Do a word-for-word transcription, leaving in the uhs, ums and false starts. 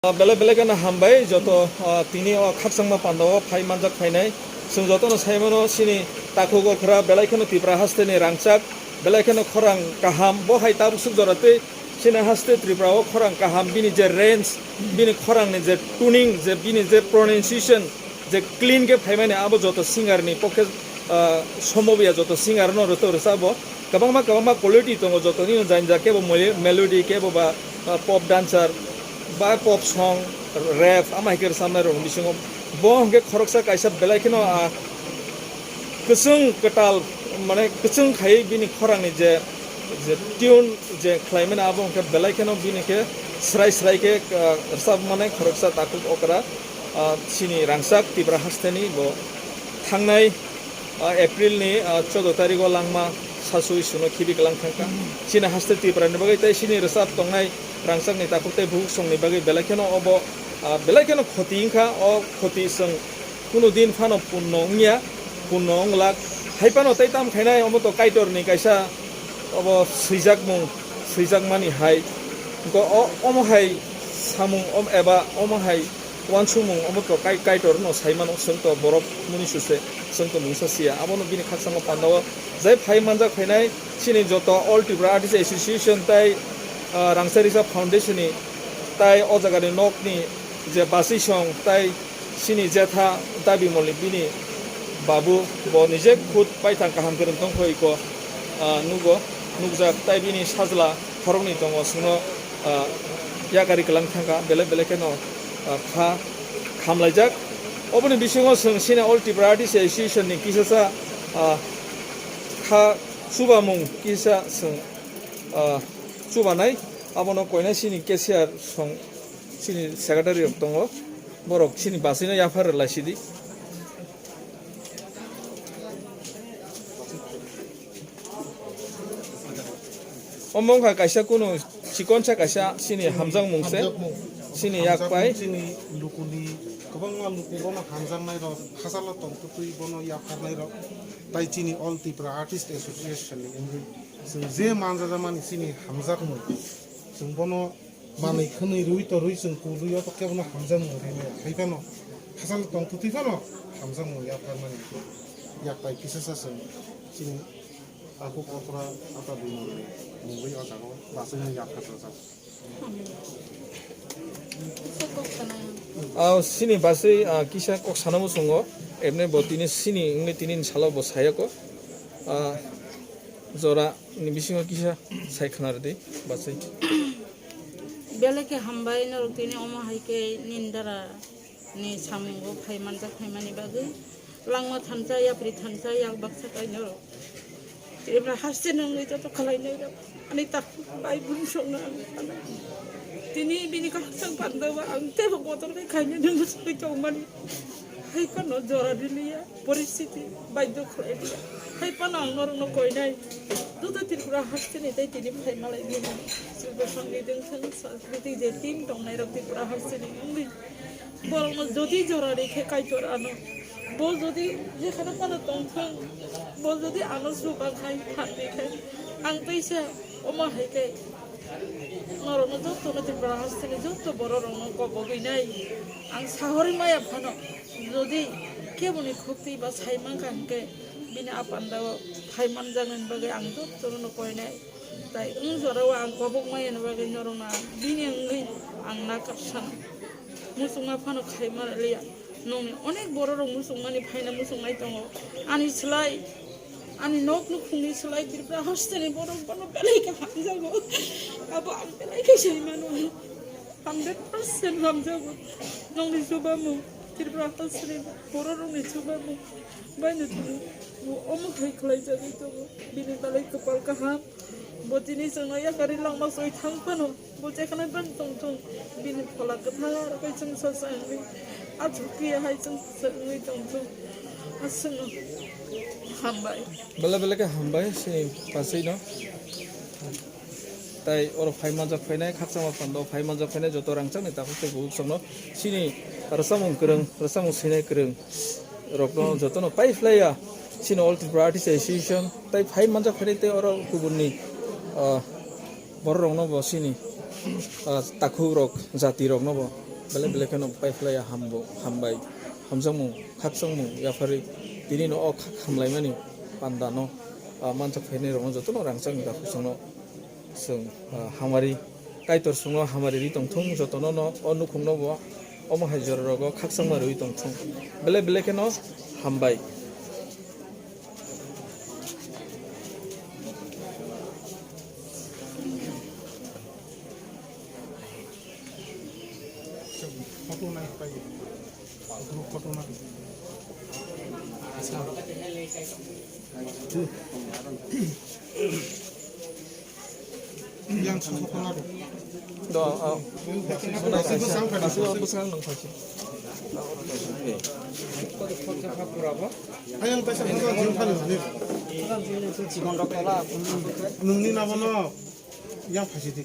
Ah, belai belai kheno hambai joto, ah, tini o khakchangma pandao phai manjak phainai. Chwng jotono saimano chini takhuk okra belai kheno Tipra hasteni rangchak, belai kheno khorang kaham. Bo hai tabuk swk jora tei chini haste Tripura o khorang kaham, bini je range, bini khorangni je tuning, je bini je pronunciation, je clean khe phaimani abo joto singer ni pokhe, ah, somobiya joto singer no rwtwi rwchabo. Kwbangma kwbangma quality tongo jotoni no janja kebo mole-, melody kebo ba, ah, pop dancer ba pop song, rap ama hai khe rwchabnai rokni bisingo bo hwnkhe khoroksa kaisa belai kheno, ah, kwchwng kwtal mane kwchwng khaiwi bini khorangni je, je tune je khlaimani abo hwnkhe belai kheno bini khe srai srai khe, ah, rwchapmani khoroksa takhuk okra. Ah, chini rangchak Tipra hasteni bo thangnai, ah, April ni, ah, choudo tarikh o langma sasui suno khibi kwlang thangkha. Chini haste Tripura ni bagwi tei chini rwchap tongnai rangchak ni takhuk tei bukhuk song ni bagwi belai kheno obo, ah, belai kheno khoti wngkha. O khoti chwng kunu din phano punno wngya, punno wng lak. Hai phano tei tam khainai omo to Kaitor ni kaisa obo swijakmung, swijakmani hai. Go o, omo hai samung om-, eba omo hai Uansukmung omo to kai-, Kaitor no sai mano, chwng to borok muni suse, chwng to mungsa siya. Abono bini khakchangma pandao jai phai manjak phainai chini joto All Tripura Artists Association tai, ah, Rangchak Risa Foundation ni tai o jaga ni nok ni je basi song tai chini jetha dabi mol ni bini babu bo nije khud paithang kaham kwrwng tong kho iko, ah, nugo, nukjak tai bini sajla khoroknwi tongo chwngno, ah, yakari kwlang thangkha belai belai kheno, ah, kha khamlaijak. Oboni bisingo chwng chini All Tripura Artists Association ni kisasa, ah, kha chubamung kisa chwng, ah, chubanai. Abono koinai chini cashier song chini secretary rok tongo. Borok chini basino yaphar rwlaisidi. Omo wngkha kaisa kunu chikonsa kaisa chini hamjakmung se, hamjakmung. Chini yak pai. Hamjakmung chini lukuni kwbangma luku bono hamjaknai rok, hachalo tongtwtwi bono yapharnai rok, tai chini All Tripura Artist Association ni wngwi chwng je manjajamani chini hamjakmung, chwng bono manwi khwnwi rwi torwi chwng kwrwi o to kebono hamjakmung rinai. Hai phano hachalo tongtwtwi phano hamjakmung yapharmani yak pai kisa sa chwng chini takhuk okra ata bini mungwi o jaga o bachwi yapharjak. Ah, chini bachwi, ah, kisa kok sana muchungo, emne bo tini chini wngwi tini salo bo sayako. Ah, jora ni bisingo kisa sai khna rwdi bachwi. Belai khe hambai norok tini omo hai khe nini dara ni samungo phai manjak phaimani bagwi. Langma thansa, yapri thansa, yak baksa kainwi rok. Tripura haste nungwi joto khwlainai rok. Ani tak bai brum songno ang thanai. Tini bini kaham sang pandao ang tebo kotor khe khainai nungwi songwi tongmani. Hai phano jora riliya, poristiti baidhyo khwlai liya. Hai phano ang norokno koinai. Joto Tripura hasteni tei tini phai malai nini. Silbo songni dengthang, sanskriti je team tongnai rok Tripura hasteni wngwi. Borokno jodi jora rikhe Kaitor ano, bo jodi jekhano phano tongthung, bo jodi ano chubakhai phan rikhe, ang teisa omo hai khe norokno jotono Tripura hasteni joto bororokno kobogwi nai. Ang sahori maya phano jodi keboni khuktwi ba sai mankha hinkhe bini apandao phai manjaknani bagwi ang jotono koinai. Tai wng jorao ang kobok maya ni bagwi norokno ang bini wngwi ang nakarsan. Muchungma phano khaima liya. Nongni onek bororok muchungmani phaina muchungnai tongo. Ani slai, ani nok nukhungni slai Tripura hasteni borok bono belai khe hamjago. Abo ang belai khe sai mano. Hundred percent hamjago. Nongni chubamung, Tripura hasteni bororokni chubamung. Baino tini bo omo hai khlaijagwi tongo. Bini belai kwpal kaham. Bo tini chwngno yakarwi langma soi thang phano, bo jekhano ban tongthung, bini phola kwthar khe chwng sacha wngwi, achukya hai chwng sacha wngwi tongthung. Aswkno hambai. Belai belai khe hambai, chini bachwino. Tai oro phai manjak phainai, khakchangma pando phai manjak phainai, joto rangchakni takhuk tei bukhuk songno chini rwchapmung kwrwng, rwchapmung swinai kwrwng rokno jotono pai phlaiya. Chini All Tripura Artists Association tai phai manjak phainai tei oro kubunni, ah, bororokno bo chini, ah, takhuk rok, jati rokno bo Belai belai kheno paiphlaiya hambo, hambai, hamjakmung, khakchangmung yapharwi tini no o khak hamlaimani panda no, ah, manthok phainai rokno jotono rangchak ni dakhusongno chwng, ah, hamari, Kaitor chwngno hamari rwi tongthung, jotono no o nukhungno bo omo hai jora rogo khakchangma rwi tongthung. Belai belai kheno hambai. Yang sasa pala do. Do, ah. Bwswk bwswk nang phaisi. Ayang kaisa pala jin pala ni. Nungni nabo no yang phaisi di.